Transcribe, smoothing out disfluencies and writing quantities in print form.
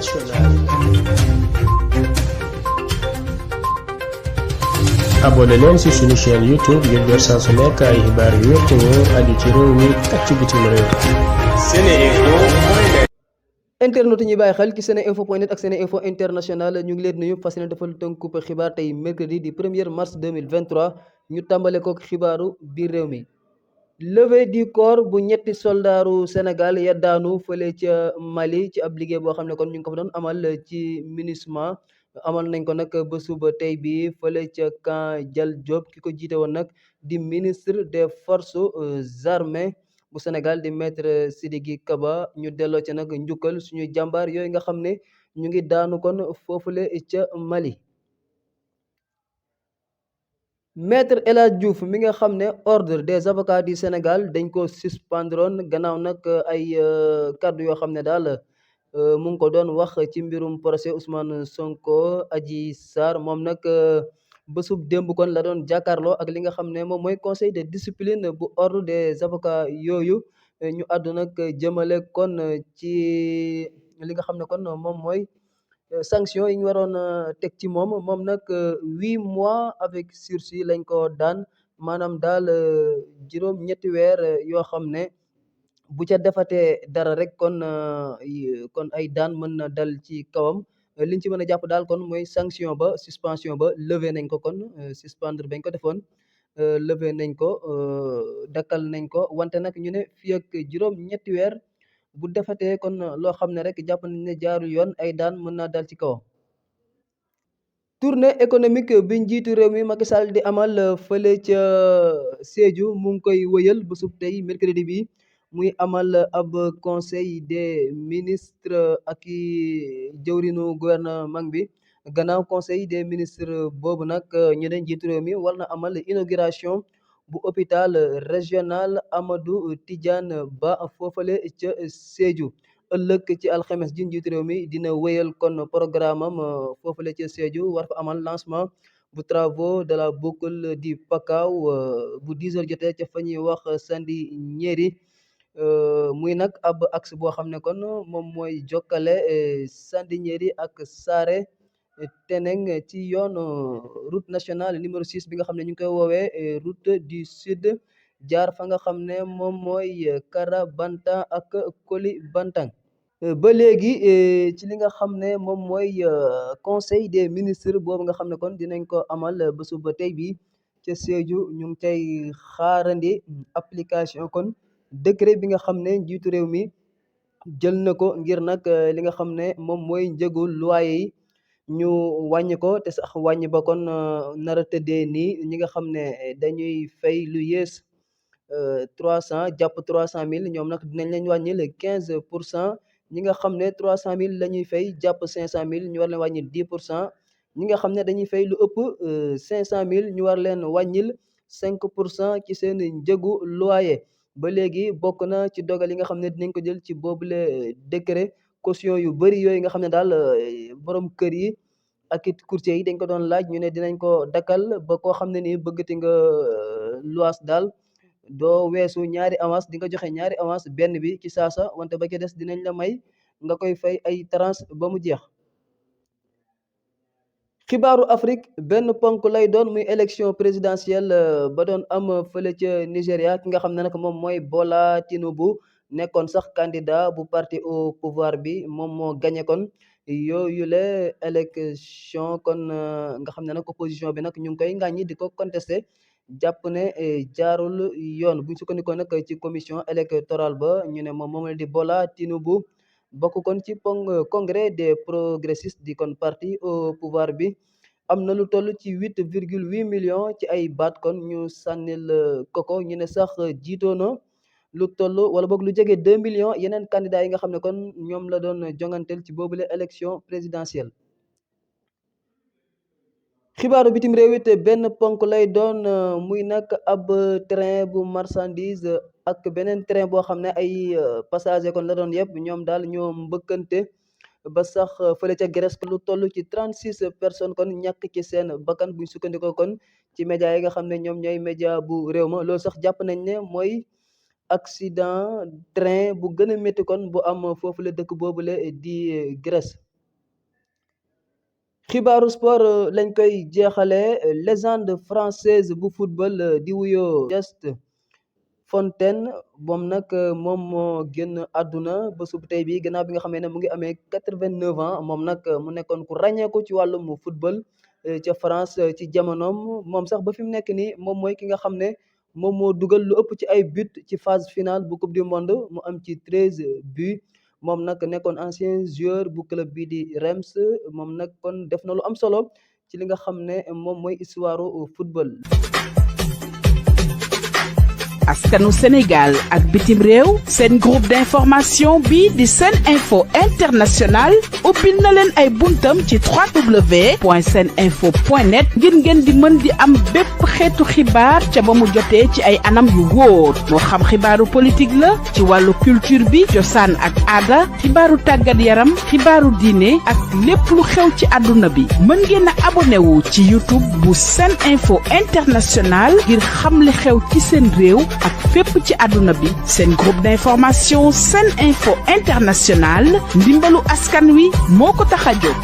internationale. abonné leen ci suñu chaîne YouTube ngir jot saa su nekk ay xibaar yu wér te wóor aju ci réew mi ak ci bitim réew. SeneInfo. internet ñi bàyyi xel ci seneinfo.net ak seneinfo international ñu ngi leen nuyu fas yéene defal tënkub xibaar tey mercredi di 1er mars 2023 ñu tàmbale kook xibaaru biir réew mi. levée du corps bu ñetti soldaaru Sénégal ya daanu fële ca Mali ci ab liggéey boo xam ne kon ñu ngi ko fa doon amal ci MINUSMA amal nañ ko nag ba suba tey bi fële ca camp Dial Diop ki ko jiite woon nag di ministre des forces armées bu Sénégal di maître Sidiki Kaba ñu delloo ca nag njukkal suñuy jàmbaar yooyu nga xam ne ñu ngi daanu kon foofule ca Mali. maître El Hadj Diouf mi nga xam ne ordre des avocats du Sénégal dañ ko suspendroon gannaaw nag ay kàddu yoo xam ne daal mu ngi ko doon wax ci mbirum procès Ousmane Sonko Adji Sarr moom nag bésub démb kon la doon jàkkaarloo ak li nga xam ne moom mooy conseil de discipline bu ordre des avocats yooyu ñu àddu nag jëmale kon ci li nga xam ne kon moom mooy sanction yi ñu waroon teg ci moom nag 8 mois avec sursis lañ ko daan maanaam daal juróom ñetti weer yoo xam ne bu ca defatee dara rek kon ay daan mën na dal ci kawam liñ ci mën a jàpp daal kon mooy sanction ba suspension ba levé nañ ko kon suspendre bañ ko defoon levé nañ ko dakkal nañ ko wante nag ñu ne fii ak juróom ñetti weer bu defatee kon loo xam ne rek jàpp nañ ne jaarul yoon ay daan mën naa dal ci kawam. tournée économique bi njiitu réew mi Macky Sall di amal fële ca Sédhiou mu ngi koy wëyal bu sub tey mercredi bi muy amal ab conseil des ministres ak i jëwrinu gouvernement bi gannaaw conseil des ministres boobu nag ñu ne njiitu réew mi war na amal inauguration bu hôpital régional Amadou Tidiane Ba foofale ca Sédhiou ëllëg ci alxames ji njiitu réew mi dina wéyal kon programme am foofale ca Sédhiou war fa amal lancement bu travaux de la boucle du Pakao bu 10 heures jotee ca fa ñuy wax Sandiniéry muy nag ab axe boo xam ne kon moom mooy jokkale Sandiniéry ak Saare Teneng ci yoon route nationale numéro 6 bi nga xam ne ñu ngi koy woowee route du sud jaar fa nga xam ne moom mooy Karabanta ak Kolibantang. Ba léegi ci li nga xam ne moom mooy conseil des ministres boobu nga xam ne kon dinañ ko amal ba suba tey bi ca Sédhiou ñu ngi cay xaarandi application kon décret bi nga xam ne njiitu réew mi jël na ko ngir nag li nga xam ne moom mooy njëgu loyer yi ñu wàññi ko te sax wàññi ba kon nar a tëddee nii ñi nga xam ne dañuy fay lu yées 300 jàpp 300 000 ñoom nag dinañ leen wàññil 15%. ñi nga xam ne 300 000 la ñuy fay jàpp 500 000 ñu war leen wàññil 10%. ñi nga xam ne dañuy fay lu ëpp 500 000 ñu war leen wàññil 5% ci seen njëgu loyer. ba léegi bokk na ci dogal yi nga xam ne dinañ ko jël ci boobule décret caution yu bëri yooyu nga xam ne daal borom kër yi ak it courtier yi dañ ko doon laaj ñu ne dinañ ko dakkal ba koo xam ne nii bëggati nga luwaas daal doo weesu ñaari avance di nga joxe ñaari avance benn bi ci saasa wante ba ca des dinañ la may nga koy fay ay tranche ba mu jeex. xibaaru Afrique benn ponk lay doon muy élection présidentielle ba doon am fële ca Nigéria ki nga xam ne nag moom mooy Bola Tinubu nekkoon sax candidat bu parti au pouvoir bi moom moo gagné kon yooyu la élection kon nga xam ne nag opposition bi nag ñu ngi koy ngàññi di ko contesté jàpp ne jaarul yoon buñ sukkandikoo nag ci commission électorale ba ñu ne moom la di Bola Tinubu bokk kon ci congrès des progressistes di kon parti au pouvoir bi am na lu toll ci 8,8 millions ci ay baat kon ñu sànnil koko ñu ne sax jiitoono lu toll wala boog lu jege 2 millions yeneen candidats yi nga xam ne kon ñoom la doon jonganteel ci boobule élection présidentielle. xibaaru bitim réew it benn ponk lay doon muy nag ab train bu marchandise ak beneen train boo xam ne ay passager kon la doon yëpp ñoom daal ñoo mbëkkante ba sax fële ca Grèce lu toll ci 36 personnes kon ñàkk ci seen bakkan buñ sukkandikoo kon ci média yi nga xam ne ñoom ñooy média bu réew ma loolu sax jàpp nañ ne mooy accident train bu gën a métti kon bu am foofu la dëkk boobule di Grèce. xibaaru sport lañ koy jeexale légende française bu football di wuyoo Just Fontaine moom moo génn àdduna bésub tey bi gannaaw bi nga xamee ne mu ngi amee 89 ans moom nag mu nekkoon ku ràññeeku ci wàllum football ca France ci jamonoom moom sax ba fi mu nekk nii moom mooy ki nga xam ne moom moo dugal lu ëpp ci ay but ci phase finale bu coupe du monde mu am ci 13 buts moom nag nekkoon ancien joueur bu club bii di Reims moom nag kon def na lu am solo ci li nga xam ne moom mooy histoire football. askanu Sénégal ak bitim réew seen groupe d'information bi di Sen Info International ubbil na leen ay buntam ci www.seninfo.net ngir ngeen di mën di am bépp xeetu xibaar ca ba mu jotee ci ay anam yu wóor moo xam xibaaru politique la ci wàllu culture bi cosaan ak aada xibaaru tàggat yaram xibaaru diine ak lépp lu xew ci àdduna bi mën ngeen a abonné wu ci YouTube bu Sen Info International ngir xam li xew ci seen réew ak fépp ci àdduna bi seen groupe d'information Sen Info International ndimbalu askan wi moo ko tax a jóg.